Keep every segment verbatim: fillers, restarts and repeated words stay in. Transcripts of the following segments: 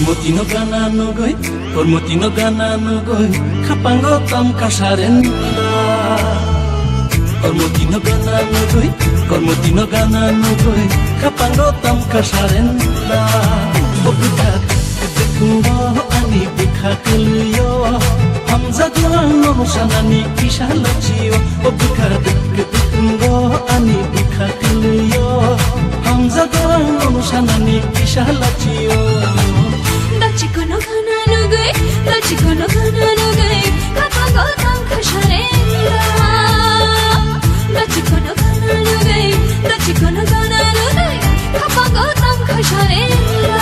Kormoti no gana nugwi, Kormoti no gana nugwi, khapango tam kasarenda. Kormoti no gana nugwi, Kormoti no gana nugwi, khapango tam kasarenda. O bwkha dukungbo ani bwkha kwlwio, hamjago ang nono sanani kisa lachio. O bwkha dukungbo ani bwkha kwlwio, hamjago ang nono sanani kisa lachio. Dachikono khana nugwi, dachikono khana nugwi, khapango tam khasarenda. Dachikono khana nugwi, dachikono khana nugwi, khapango tam khasarenda.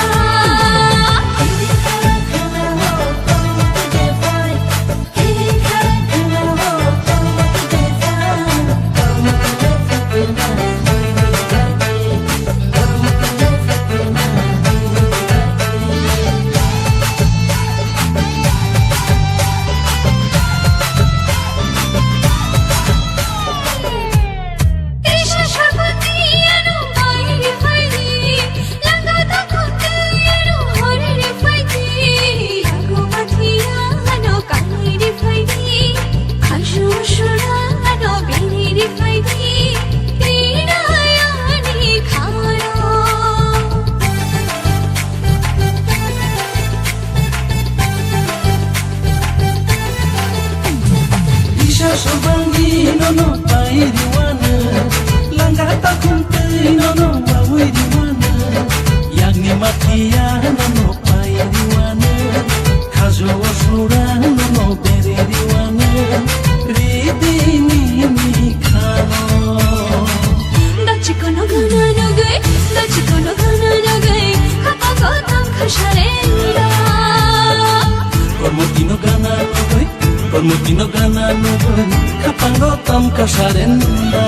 Isa sobangni nono pai riwana, langga takhum tei nono bawi riwana, yagni mathiya nono pai riwana, khajo sura nono beri riwana, ridini ni khano. Dachikono gana nugwi, dachikono gana nugwi, khapango tam khasarenda. Kormoti no gana nugwi, Kormoti no gana nugwi, khapango tam khasarenda.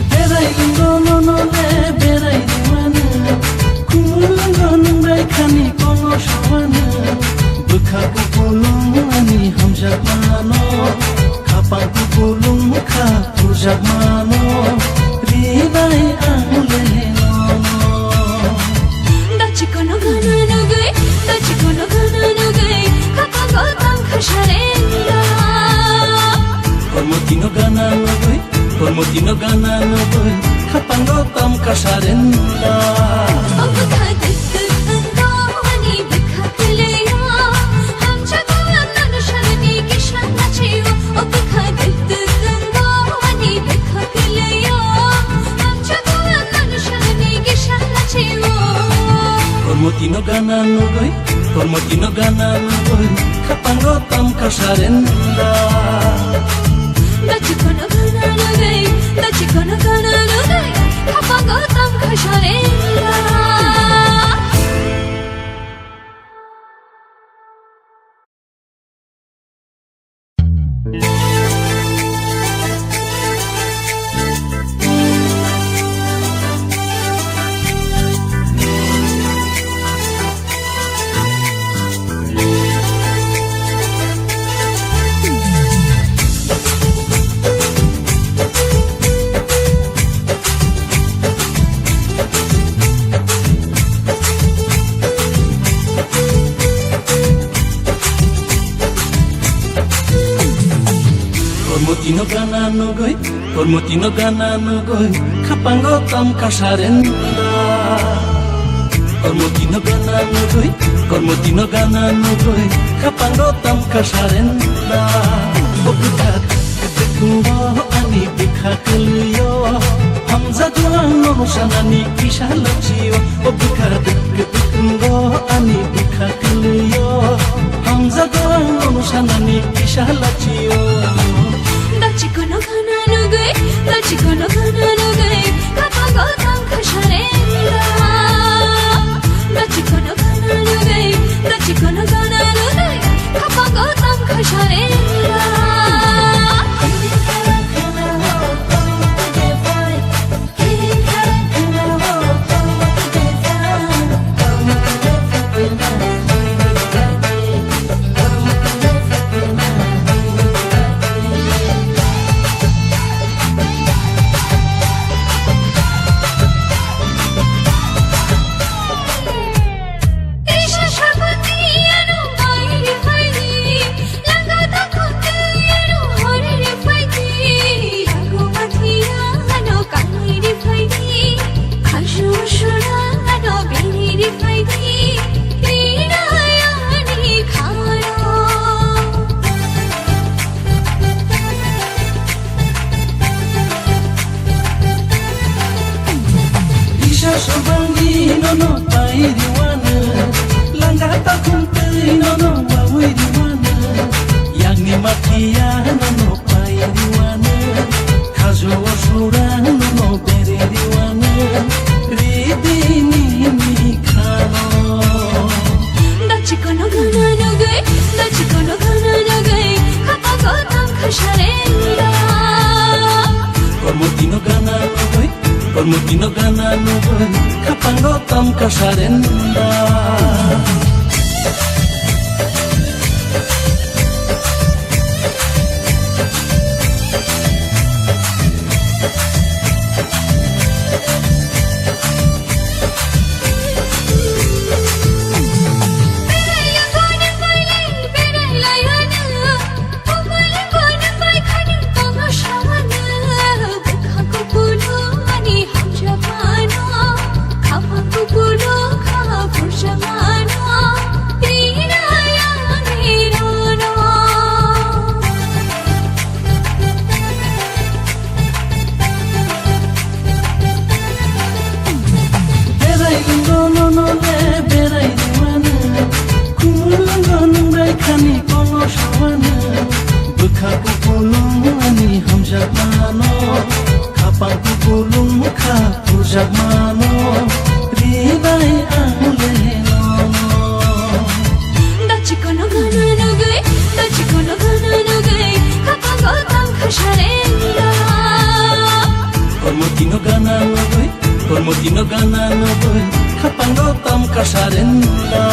Berai ringo nono le berai rimano, khumulungo nungbai khani kongo samano, bwkha kupulung ani hamjakmano, khapang kupulung kha purjakmano, rinai ang le nono. Dachikono gana nugwi, dachikono gana nugwi, khapango tam khasarenda. Kormoti no gana nugwi, Kormoti no gana nugwi, khapango tam khasarenda. O bwkha duk duk wngkha ani bwkha kwlwio, hamjakgo ang nono sanani kisa lachio. O bwkha duk duk wngkha ani bwkha kwlwio, hamjakgo ang nono sanani kisa lachio. Kormoti no gana nugwi, Kormoti no gana nugwi, khapango tam khasarenda. Dachikono gana nugwi, dachikono gana nugwi, khapango tam khasarenda. Kormoti no gana nugwi, Kormoti no gana nugwi, khapango tam khasarenda. Kormoti no gana nugwi, Kormoti no gana nugwi, khapango tam khasarenda. O bwkha dukungbo ani bwkha kwlwio, hamjakgo ang nono sanani kisa lachio. O bwkha dukungbo ani bwkha kwlwio, hamjakgo ang nono Sanani kisa lachio. Dachikono gana nugui, dachikono gana nugui, kapango tangkha sarenda. Dachikono gana nugui, dachikono gana nugui, kapango tangkha sarenda. Isa sobangni nono pai riwana, langa takhum tei nono mawi riwana, yangni mathiya nono pai riwana, khajo sura nono beri riwana, ridini ni khano. Dachikono gana nugui, dachikono gana nugui, kapango tangkha sarenda. Kormotino gana nugui, kormotino gana nugui, kapango tangkha sarenda. Berai ringo nono le berai rimano, khumulungo nungrai khani kolo sawano, bwkha kupulung ani hamjakmano, khapang kupulung kha phujakmano, rinai ang le nono. Dachikono gana nugui, dachikono gana nugui, kapango tangkha sarenda. Kormotino gana nugui, kormotino gana nugui, kapango tangkha sarenda.